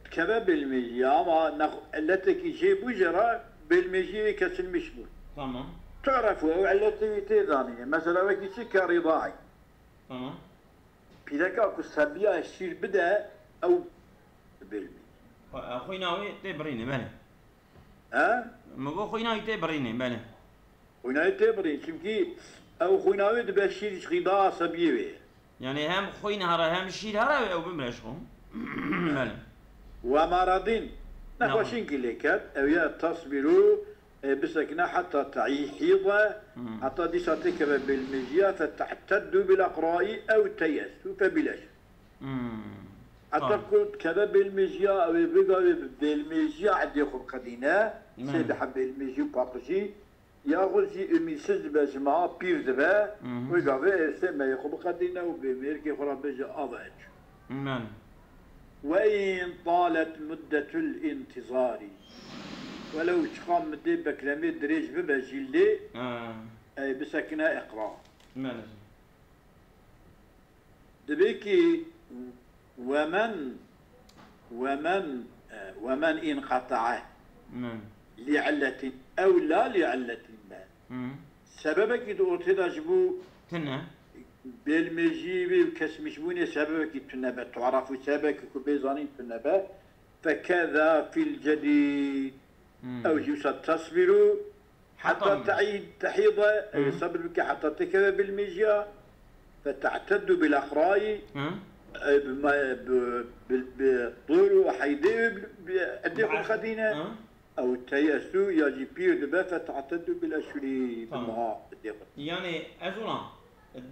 dikeve bêlmêjî ama nex-, illetekî jê bû jê re bêlmêjî wê kesilmiş bû. Tamam. تعرف, ew illetê wî tê zanîne. Mesela wekî çi ke rîdayî. Tamam. Pîreka ku sebiya şîr bide, ew bêlmêjî. Xwe-, e, xwîna wê tê birînê, belê. He? Min got xwîna wî tê birînê, belê. Xwîna wî tê birîn, çimkî ew xwîna wê dibe şîr ji xîda sebiyê wê. Yani hem xwîn here hem şîr here ew bimre ji xwe. Belê. ومرض, Tamam. nexweşinkî lê ket, ew ya تصبر, e, bisekine heta تحيض, Hmm. heta dîsa têkeve bêlmêjiya, فتعتد بالأقراء أو تيأس فبلا شك. Hmm. Heta Tamam. ku dikeve bêlmêjiya, ew ê bi gavê bi bêlmêjiya edê xwe biqedîne, Hmm. sê dihe bêlmêjî û paqijî, yaxud jî umîdsiz dibe ji meha pîr dibe, Mhm. wê gavê ê sê mehê xwe biqedîne û bê mêrkê xwe re bêje ava ez çûm. Men. وإن طالت مدة الانتظار. Welew çiqa midê beklemê dirêj bibe jî lê, Ha. ey bisekine iqrar. Men. Dibê ki ومن, ومن, e, ومن انقطع Men. لعلة أو لا لعلة be. Hı. Sebebekî di ortê de ji bo Tune. bêlmêjî wê û kesmîşbûnê sebebekî tune be, tu'refû sebebekî ku bê zanîn tune be, فكذا في الجديد. Hı. Ew jî wisa تصبر حتى Hatta- تعيد تحيض, ew Hı. sebir bike heta têkeve bêlmêjiya, فتعتد بالأقراء, Hı. e, bi me-, bi, bi, bi dor û heydê wê bi, bi edê xwe Bi- xedîne, Hı. ew تيأس ya jî pîr dibe, فتعتد بالأشهر, bi Tamam. meha edê xwe. Yani ez ona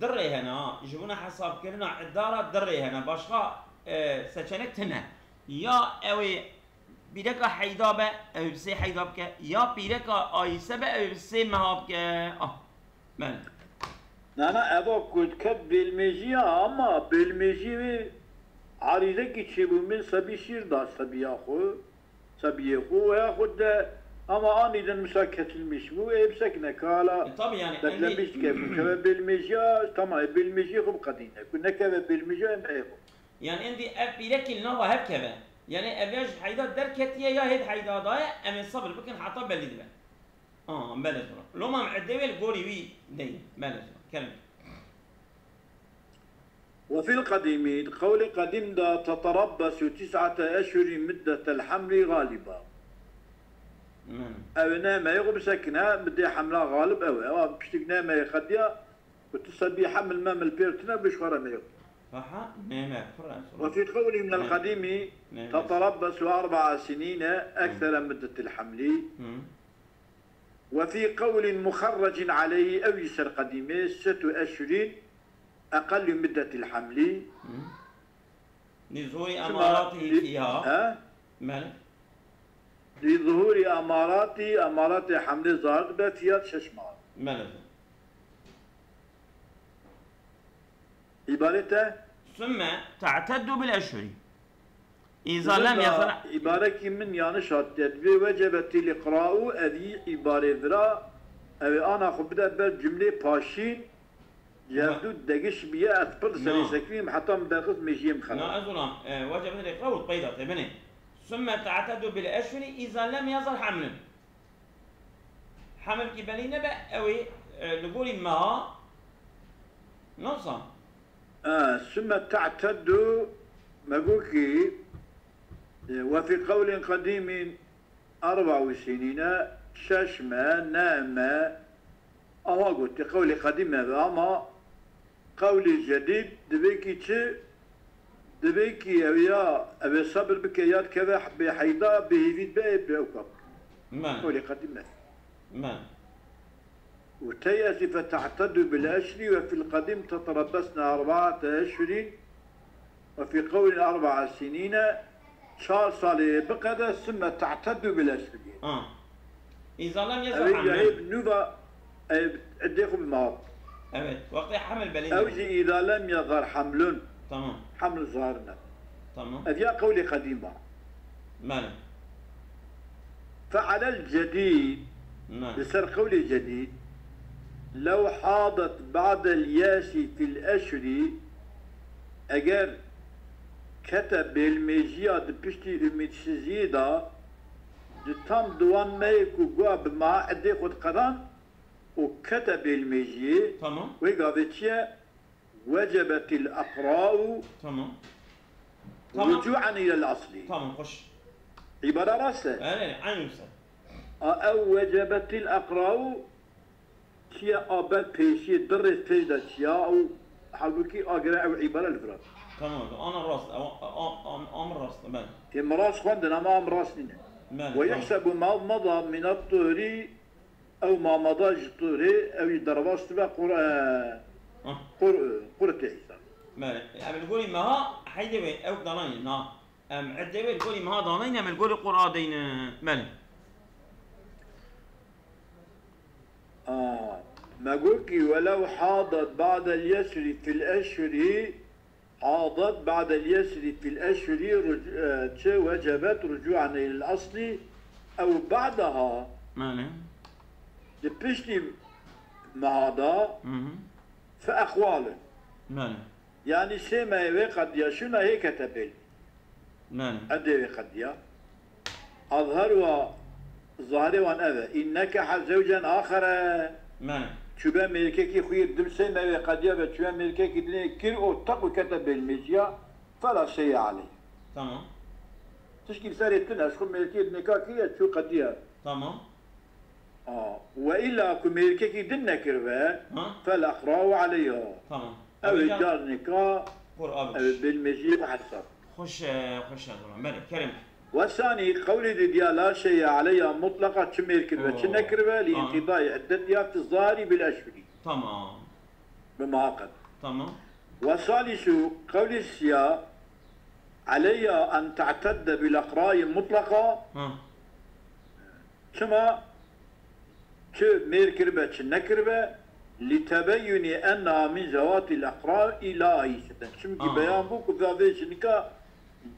dirê hene ha, ji bona hesabkirina idara dirê hene, başka e, seçenek tine. Ya ew ê pîreka heyda be, ew ê bi sê heyda bike, ya pîreka ayîse be, ew ê bi sê meha bike. Ah, ben. Nana eva ku diket bêlmêjiya, ama bêlmêjî wê arîzekî çêbû, min sebî şîr da sebiya xwe, sebiyê xwe, weya xwe de, ama anî din wisa kesilmîş bû, ê bisekine kala E, tabii yani, beklemiş endi- dike, ku keve bêlmêjiya, tamam, ê bêlmêjiyê xwe biqedîne, ku nekeve bêlmêjiya, em ê xwe. Yani endî ev pîrekî li nava hev keve. Yani ev ya ji heyda derketiye ya hê di heyda daye, em ê sebir bikin heta belî dibe. Aa, belê zora. Loma em edê wê li gorî wî deyî. Belê zora. Kerem. وفي القديم, di qewlê qedîm de تتربص تسعة أشهر مدة الحمل غالبا. Ew ê neyme yê xwe bisekine, bi dê hemla xalib ew e. Ewa piştik neyme yê qediya, ku tu sebî hemil memil pêr tine, bi ji xwe re meyê xwe. Aha, neyme, pir e, وفي قول من القديم تتربص أربع سنين أكثر مدة الحمل. وفي قول مخرج عليه, ew jî ser qedîmê, ست أشهر أقل مدة الحمل. Li zuhurî emarati fiha. He? Belê. Li zuhurî emarati, emaratê hemlê zahir dibe, fiha şeş mah. Belê. Îbarê te? Sümme te'teddu bil eşhuri. Îza lem yazal. Îbarekî min yanlış hatiye. Divê وجبت الإقراء, ev yî îbarê vira, ew ê ana xwe bide ber cumlê paşîn. Cevdû degiş biye, ez pir serê sekirîm, heta min derxist mêjiyê min xera. Na, ez olam, e, وجبت الإقراء û qeyda te binê. Sümme te'teddu bil eşhuri îza lem yazal hamlun. Hemilkî belî nebe, ew ê, e, li gorî meha, nosa. E, sümme te'teddu, me got kî, e, وفي قول قديم أربع سنين, şeş me, neh me, Awa gotî, qewlê qedîm e, ama qewlê cedîd divê kî çi? Divê kî ew ya, ew ê sebir bike ya dikeve bê heyda, bê hêvî dibe, ê bi ew kap. Qewlê qedîm e. Û tey ez ê fete'teddu bil eşri ve fil qedîm teterebbesne erba'ate eşhurin ve fî qewlin erba'a sinîne, çar salê biqede, sümme te'teddu bil eşri. Ha. Îza lem yazal hamlen. Ew ê bi nû ve, ew ê bi eddê xwe bi meha. Evet, wextê hemil belî nebe. Ew jî îza lem yazal hamlun. Tamam. Heml zahir nebe. Tamam. Ev ya qewlê qedîm e. Belê. Fe'alel cedîd, li ser qewlê cedîd, lew hadet ba'del yesi fil eşhuri, eger kete bêlmêjiya di piştî umîdsiziyê de, di tam di wan mehê ku guha bi meha eddê xwe diqedan û kete bêlmêjiyê, tamam, wê gavê çi ye? Wecebetil eqra'u, tamam, tamam, rucu'en ilel asli. Tamam, xweş. Îbara rast e. Erê, eynû ser. A, ew wecebetil eqra'u çiye, a ber pêşiyê, di rêz pêş de çiya û halbûkî agire ew îbare li vir e. Tamam, ana rast, a, a, a, a min rast, belê. Ê min rast xwendin, ama a min rast nîne. Belê, tamam. Ve yuhsebu ma mada minat tuhri, ew ma mada ji tuhri, ew jî derbas dibe qur-, e, ah, qur-, qur tê hîsab. Belê. Em li gorî meha heydê wê ew danayî, na. Em eddê wê li gorî meha danayîn, em li gorî qur a deynin. Belê. A, me got kî, welew hadat ba'del yesri fil eşhuri, hadat ba'del yesri fil eşhuri ruc-, e, çi wecebet rucu'en ilel asli ew ba'daha. Belê. Di piştî meha de, hı hı, fe eqwalin. Belê. Yanî sê mehê wê qediya şûna hê kete bêl. Belê. Edê wê qediya. Azheruha, zahirê wan ev e. În nekeha zewcen axere. Belê. Çûbe mêrkekî xwîr, di sê mehê wê qediya ve çûbe mêrkekî dinê kir û teq û kete bêlmêjiya, fela şeye aleyh. Tamam. Tişkî li serê tune, ji xwe mêrkê di nêka kiriye, çû qediya. Tamam. A, we îlla ku mêrkekî din nekiribe, ha, fel eqra'u aleyha. Tamam. Ew ê carinêka, ew ê bêlmêjiyê bi hesab. Xweş e, xweş e, Gulam. Belê, kerem. Wesanî, qewlê didiya la şeye aleyha mutlaqa, çi mêr kiribe, çi nekiribe, li înqidayî iddetiha fi zahirî bil eşhurî. Tamam. Bi meha qed. Tamam. Wesalîsu, qewlê siya, aleyha en te'tedde bil eqra'î mutlaqa. Ha. Çima? Çi mêr kiribe, çi nekiribe? Li tebeyyunî enneha min zewatil eqra ila ayîseten. Çimkî beyan bû ku va vê jinika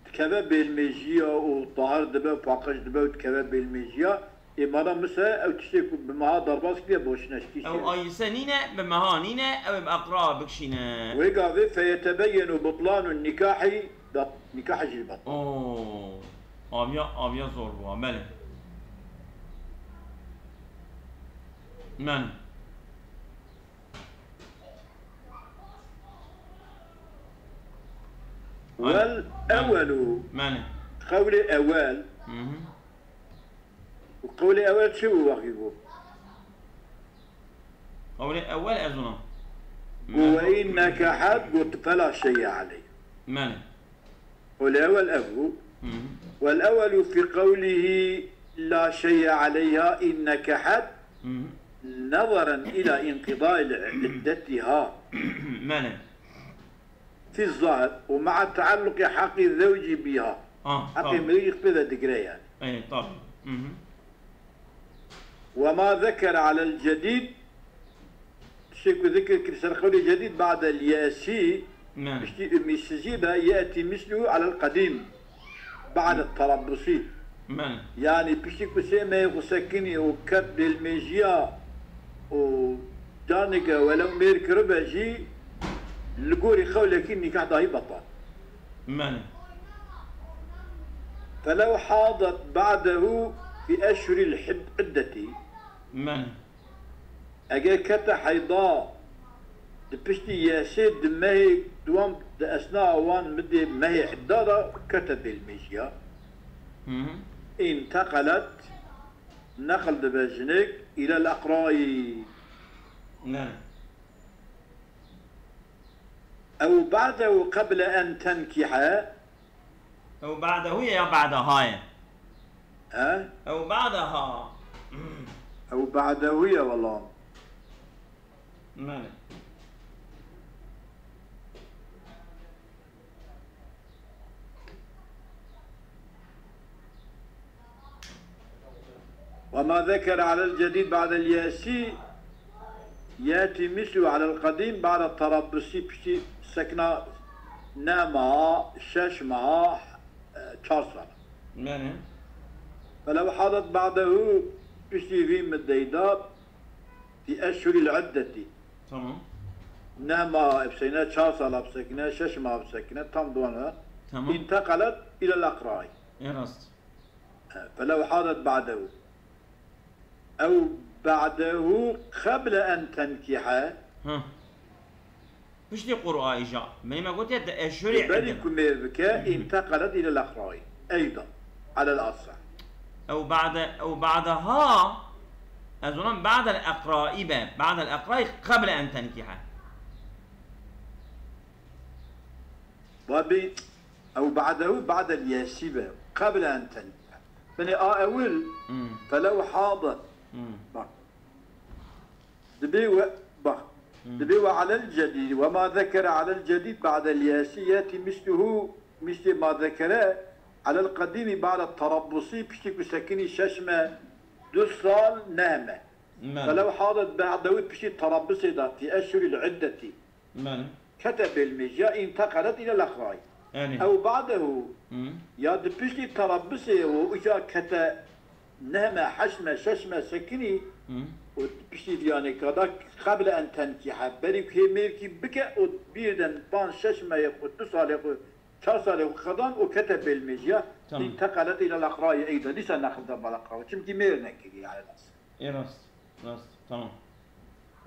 dikeve bêlmêjiya û tahir dibe û paqij dibe û dikeve bêlmêjiya. Ê mala mise ew tiştê ku bi meha derbas kiriye boşine, tiştî. Ew ayîse nîne, bi meha nîne, ew ê bi eqra bikişîne. Wê gavê feyetebeyyenu butlanun nikahî, da nikahê jî betal. Oo. Aviya, aviya zor bû, belê. Men. Wel ewelu. Men. Qewlê ewel. Hı hı. Û qewlê ewel çi bû wexî bû? Qewlê ewel ez ona. Û ve in nekahat got fela şey'e aleyh. Mene. Qewlê ewel ev bû. Hı hı. Wal ewelu fi qewlihi la şey'e aleyha in nekahat Hı hı. nazaren ila inqidai iddetiha. Mene. Fi zahir û ma'a taalluqi haqqi zewci biha. Ah, Heqê tamam. Mirî pê ve digire yani. Ey, tabii. Hı hı. Ve ma zekere alel cedîd, tiştê ku zikir kir ser qewlê cedîd, ba'del ye'si, Ne. piştî umîdsizî de, ye'ti misluhu alel qedîm, ba'de terabbusî. Men. Yani piştî ku sê mehê xwe sekinî û ket bêlmêjiya û carneke welew mêr kiribe jî, li gorî qewlekî nîkah dahî betal. Men. Felew hadet ba'dehu fi eşhuril hib-, iddeti. Men. Eger kete heyda di piştî yesê di mehê duwan di esna wan midê mehê idda da kete bêlmêjiya. Hı hı. Înteqelet, neqil dibe jinik, îlel eqrayî. Ne. Ew ba'dehu qeble en tenkihe. Ew ba'dehu ye ya ba'deha ye? He? Ew ba'deha. Ew ba'dehu ye wela. Mene. وما ذكر على الجديد بعد اليأس يأتي مثله على القديم بعد التربص, piştî sekna ne meha, şeş meha, e, çar sal. Mene. فلو حاضت بعده, piştî vî middeyda, في أشهر العدة. Tamam. Ne meha bisekine, çar sala bisekine, şeş meha bisekine, tam duwana. Tamam. انتقلت إلى الأقرع. Ê rast. فلو حاضت بعده. أو بعده قبل أن تنكح. Ha. Piştî qur'a îja. Menî me gotiye di eşhurî Berî iddet. Ku mêr bike, انتقلت إلى الأقرع أيضا على الأصح. Ew ba'de, ew ba'deha, ez ona ba'del eqraî be. Ba'del eqraî qeble en tenkihe. Babî, ew ba'dehu ba'del yesî be. Qeble en tenkihe. Binê a ewil, Hmm. felew hadet. Hmm. Bak. Dibê we, bak. Hmm. Dibê we alel cedîd. Ve ma zekere alel cedîd ba'del yesî yeti misluhu, mislî ma zekere alel qedîmî ba'de terabbusî, piştî ku sekinî şeş me, du sal, neh me. Men. Felew hadet ba'dehu, piştî terabbusê da, fi eşhuril iddetî. Men. Kete bêlmêjiya, انتقلت إلى الأقرع. Yanî. Ew ba'dehu, Hmm. ya di piştî terabbusê û uca kete neh me, heşt me, şeş me sekinî Hı. û piştî viyanê kada qeble en tenkihe, berî ku hê mêrkî bike û bîrden panc şeş meyê xwe, du salê xwe, çar salê xwe xedan û kete bêlmêjiya, Tamam. انتقلت إلى الأقرع أيضا, dîsa neqil da bal eqra, çimkî mêr nekiriye, alel asl. Ê rast, rast, tamam.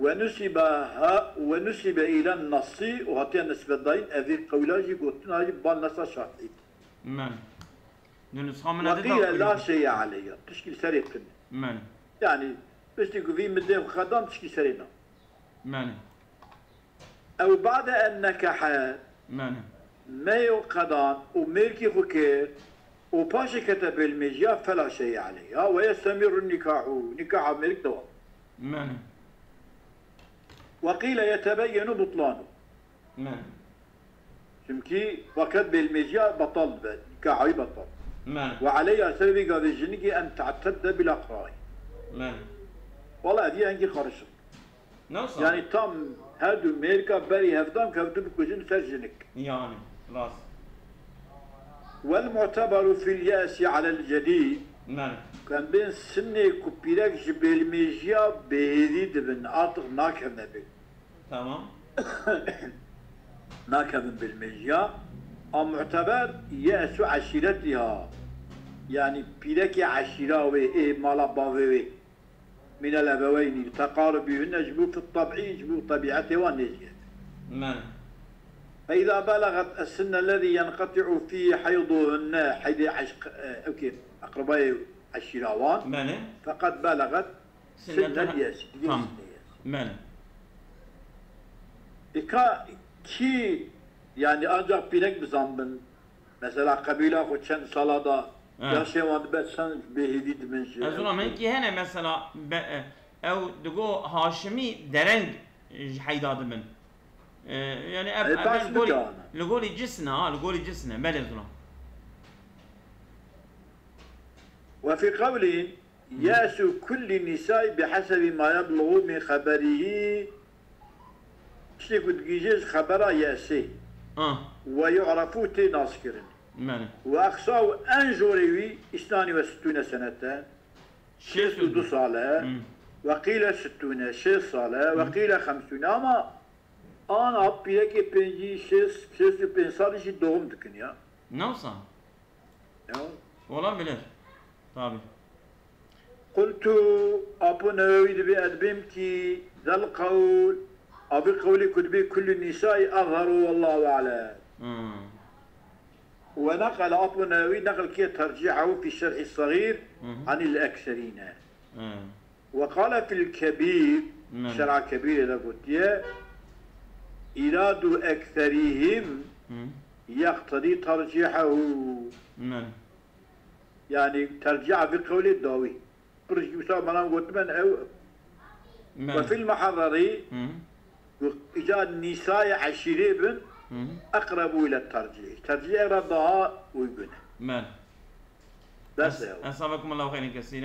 ونسب ها، ونسب إلى النص, û hatiye nisbetdayîn, evî qewla jî gotina jî bal nesa Şafîî. Men. Di nusxa min de وقيل لا شيء عليه, tişkî li serê tune. Men. Yanî, piştî ku vî midê xwe xedan, tişkî serê na. Men. Ew ba'de en nekahe, Men. meyê xwe xedan û mêrkî xwe kir û paşê kete bêlmêjiya, fela şey'e aleyha ve yestemirru nikahu, nikaha mêrik dewam. Men. Ve qîle yetebeyyenu butlanu. Men. Çimkî weket bêlmêjiya betal dibe, nikaha wî betal. Men. Ve aleyha, ser vî gavê jinikê, en te'tedde bil eqra'i. Men. Wala ev yê hingî qarişik. Nasıl? Yani tam her du mêrka berî hevdan kevtibû kujin ser jinik. Yani, rast. Wel mu'teberu fil ye'si alel cedîd. Men. Ku em bên sinê ku pîrek ji bêlmêjiya bêhêdî dibin, artık nakevne bêl. Tamam. Nakevin bêlmêjiya. A mu'teber ye'su eşîretiha. Yani pîrekê eşîra wê, ê mala bavê wê. Minel ebeweynî, li teqarubî hûn ji bo fit teb'î, ji bo tebîetê wan nêzî ye. Men. Fe îza beleget es-sinne lezî yenqeti'u fîhî heyduhunne, heydê eşq, e, ewkê, eqrebayê eşîra wan. Belê. Feqet beleget Sinnetun- sinnet yes, digê Tamam. sinnet yes. Belê. Îka kî, yani ancak pîrek bizanbin. Mesela qebîla xwe çend sala da Evet. yaşê wan dibe çend bêhêvî dibin ji. Ez ona min ki hene mesela be, e, ew digo Haşimî dereng ji heyda dibin. E, yani ev E, ev baş li gorî bikana. Li gorî cisne ha, li gorî cisne. Belê zula. وفي قولهم يأس كل النساء بحسب ما يبلغ من خبره. Tiştê ku digihîje ji xebera yesê Ah. ويعرف tê naskirin. Belê. وأقصاه en jorê wî اثنان وستون سنة. Şêst Şêst û du sal e. Hmm. وقيل ستون, şêst sal e. وقيل خمسون, ama ana pîrekê pêncî, şêst, şêst û pênc salî jî doğum dikin ya. Ne wisa? Ya. Olabilir. Tabii. قلت, Apo Newewî dibê ez dibêm ki ذا القول, a vî qewlê ku dibê كل النساء أظهر والله أعلم. Hmm. ونقل, Apo Newewî neql kiye ترجيحه في الشرح الصغير Mhm. عن الأكثرين. Hmm. وقال في الكبير, Belê. Şerha Kebîrê de gotiye, إيراد أكثرهم Hmm. يقتضي ترجيحه. Belê. Yani tercîha vî qewlê dawî. Pir ji wisa bana gotiben ew. Belê. وفي المحرر, Hmm. îca nîsayê eşîrê bin, Hmm. أقرب إلى الترجيح. Tercîhê re daha uygun e. Belê. Bes e. Esabekum Allahu xeyren kesîra.